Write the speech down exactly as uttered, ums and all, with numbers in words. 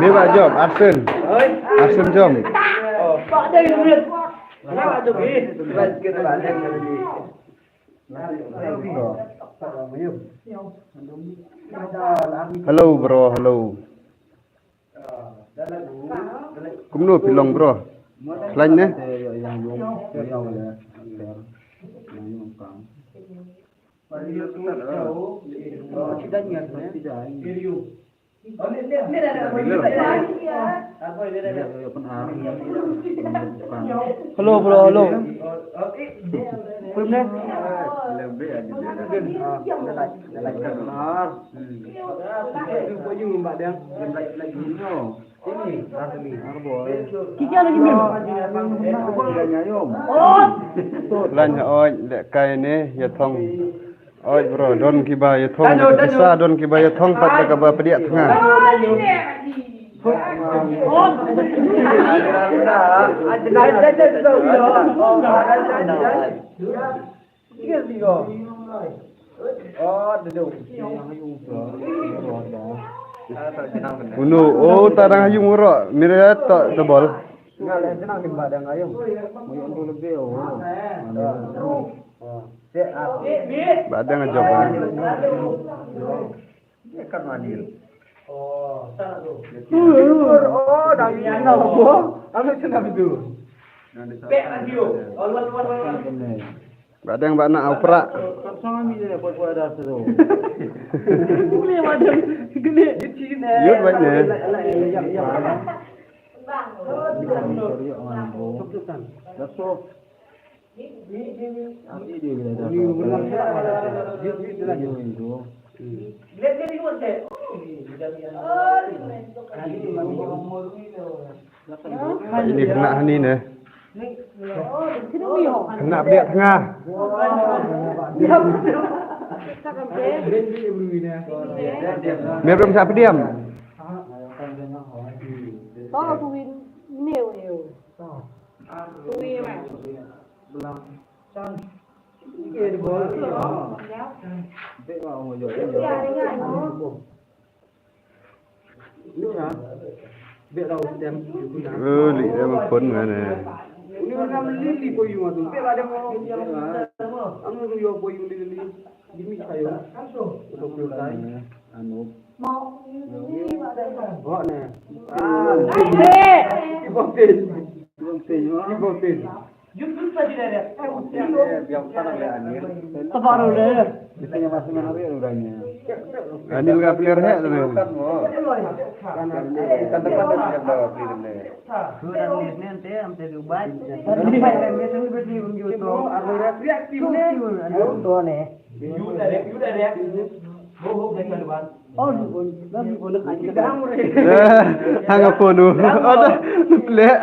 Ni ba jom, action. Action jom. Hello bro, hello. Kumno phi long bro? Khlaiñ ne? Hello bro, hello. Prim ne? Ki kya lagi mim? Khlaiñ ha oi lehkai ne ïa thong. Oi bro, don kiba ïa thong da ka pisa, don kiba ïa thong pat da kaba pdiah thnga. Unu, oh, ta dang ha ïung ro, mira to, to bol. Ba dang ha jop, ah. Ba dang ba na au pra. Yut ba ne. Ini kena hani ne. Kena pdiah thnga. Mem rem sa pdiam. Ni ha. Be dau tem. Oh, li dem phone nga ne. Uni orang lili ko yung tu. Be la dem. Anu yo ko yung lili. Dimi kayo. Untuk pulai. Anu. Bo ne. Ah. Ibo pin. Ibo pin. Ibo pin. Tabaru le. Anil ka player he tu. Kan depan dia dah player ni. Sudah ni nanti am te dubai. Dubai ni tu betul betul tu. Anu reaksi tim ni. Tu ne. Yuda reaksi. Yuda reaksi. Bo ho ke keluar. Oh, ni pun, ni pun nak kaji dah. Hang apa nu? Ada plek.